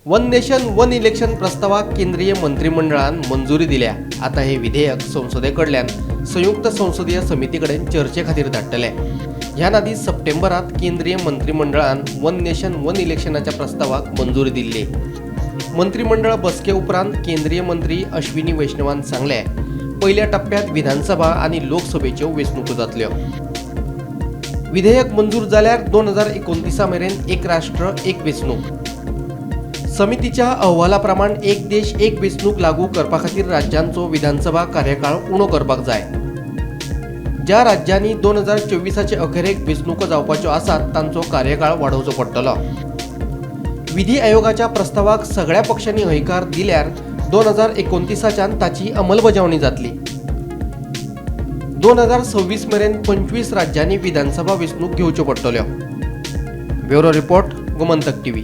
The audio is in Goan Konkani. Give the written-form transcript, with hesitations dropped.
वन नेशन वन इलेक्शन प्रस्तावाक केंद्रीय मंत्रिमंडळान मंजुरी दिल्या. आतां हे विधेयक संसदे कडल्यान संयुक्त संसदीय समिती कडेन चर्चे खातीर धाडटले. ह्यान आदीं सप्टेंबरांत केंद्रीय मंत्रिमंडळान वन नेशन वन इलेक्शनाच्या प्रस्तावाक मंजुरी दिल्ली. मंत्रिमंडळ बसके उपरांत केंद्रीय मंत्री अश्विनी वैष्णवान सांगलें, पयल्या टप्प्यांत विधानसभा आनी लोकसभेच्यो वेंचणुको जातल्यो. विधेयक मंजूर जाल्यार 2029 मेरेन एक राष्ट्र एक वेंचणूक. समितीच्या अहवाला प्रमाण एक देश एक वेंचणूक लागू करपा खातीर राज्यांचो विधानसभा कार्यकाळ उणो करपाक जाय. ज्या राज्यांनी 2024चे अखेरेक वेंचणुको जावपाच्यो आसात, तांचो कार्यकाळ वाडोवचो पडटलो. विधी आयोगाच्या प्रस्तावाक सगळ्या पक्षांनी हयकार दिल्यार 2029च्यान ताची अंमलबजावणी जातली. 2026 मेरेन 25 राज्यांनी विधानसभा वेंचणूक घेवच्यो पडटल्यो. Bureau report, Gomantak TV.